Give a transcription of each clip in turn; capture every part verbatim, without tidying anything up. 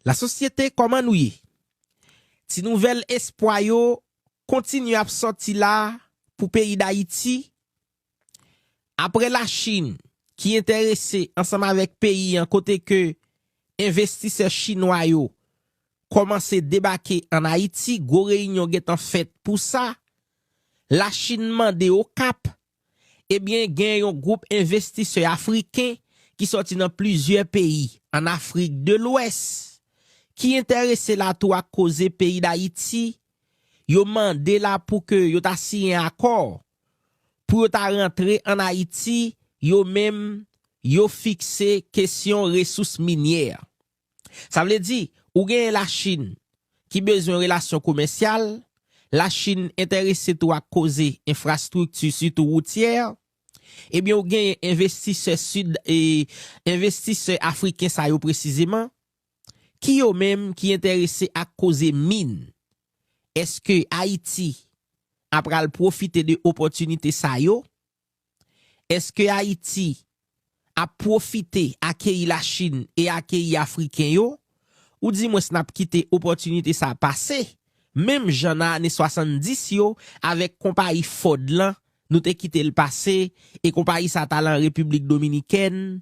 Lasosyete, kòman nou ye? Ti nouvèl espwa yo kontinye ap sòti la pou peyi Dayiti. Apre Lachin, ki enterese ansanm avèk peyi an kote ke envestisè chinwa yo kòmanse debake ann Ayiti, gwo reyinyon gentan fèt pou sa. Lachin mande Okap, ebyen, gen yon gwoup envestisè afriken ki sòti nan plizyè peyi ann Afrik de Lwès ki enterese la tou ak koze peyi Dayiti. Yo mande la pou ke yo ta siyen akò pou yo ta rantre ann Ayiti, yo menm, yo fikse kesyon resous minyè. Sa vle di, ou genyen Lachin ki bezwen relasyon komèsyal, Lachin enterese tou ak koze enfrastrikti, sitou woutyè, ebyen, ou genyen envestisè sid, e, envestisè afriken sa yo presizeman, ki yo menm ki enterese ak koze min. Èske Ayiti ap pral pwofite de opòtinite sa yo? Èske Ayiti ap pwofite akeyi Lachin e akeyi Afriken yo? Oudimwens n ap kite opòtinite sa a pase, menm jan nan ane swasanndis yo, avèk konpayi Ford lan, nou te kite l pase, e konpayi sa t al an Repiblik Dominikèn,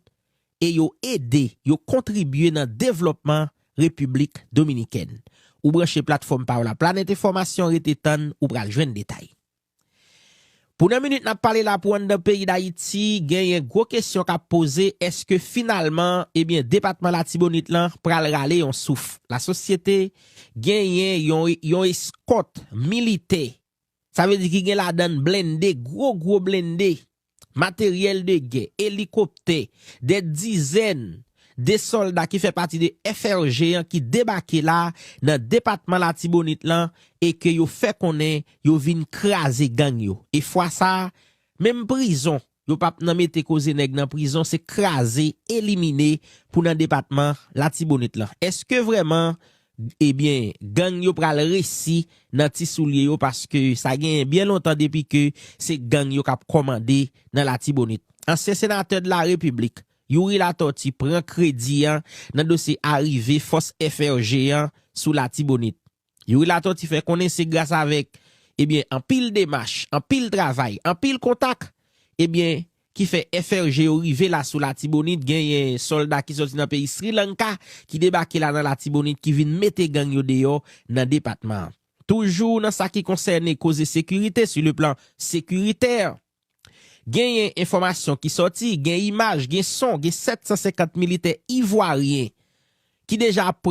e yo ede, yo kontribye nan devlòpman Repiblik Dominikèn. Ou branche platfòm pa w la, Planèt Enfòmasyon, rete tann, ou pral jwenn detay. Pou nan minit n ap pale la pou anndan peyi Dayiti, genyen gwo kesyon k ap poze, èske finalman, ebyen, depatman Latibonit lan pral rale yon souf? Lasosyete genyen yon, yon eskòt militè, sa vle di ki gen ladann blende, gwo, gwo blende, materyèl de gè, elikoptè, dè dizèn de sòlda ki fè pati de F R G an ki debake la nan depatman Latibonit lan e ke yo fè konnen yo vin kraze gang yo. E fwa sa a, menm prizon, yo p ap nan mete koze nèg nan prizon, se kraze, elimine pou nan depatman Latibonit lan. Èske vrèman, ebyen, gang yo pral resi nan ti soulye yo, paske sa genyen byen lontan depi ke se gang yo k ap kòmande nan Latibonit. Ansyen senatè de la Repiblik, Youri Latortue, pran kredi an nan dosye arive fòs F R G an sou Latibonit. Youri Latortue fè konnen se gras avèk, ebyen, anpil demach, anpil travay, anpil kontak, ebyen, ki fè F R G yo rive la sou Latibonit, genyen sòlda ki sòti nan peyi Sri Lanka ki debake la nan Latibonit, ki vin mete gang yo deyò nan depatman an. Toujou nan sa ki konsène koze sekirite, sur le plan sécuritaire, genyen enfòmasyon ki sòti, gen imaj, gen son, gen sèt san senkant militè ivwaryen ki deja ap pran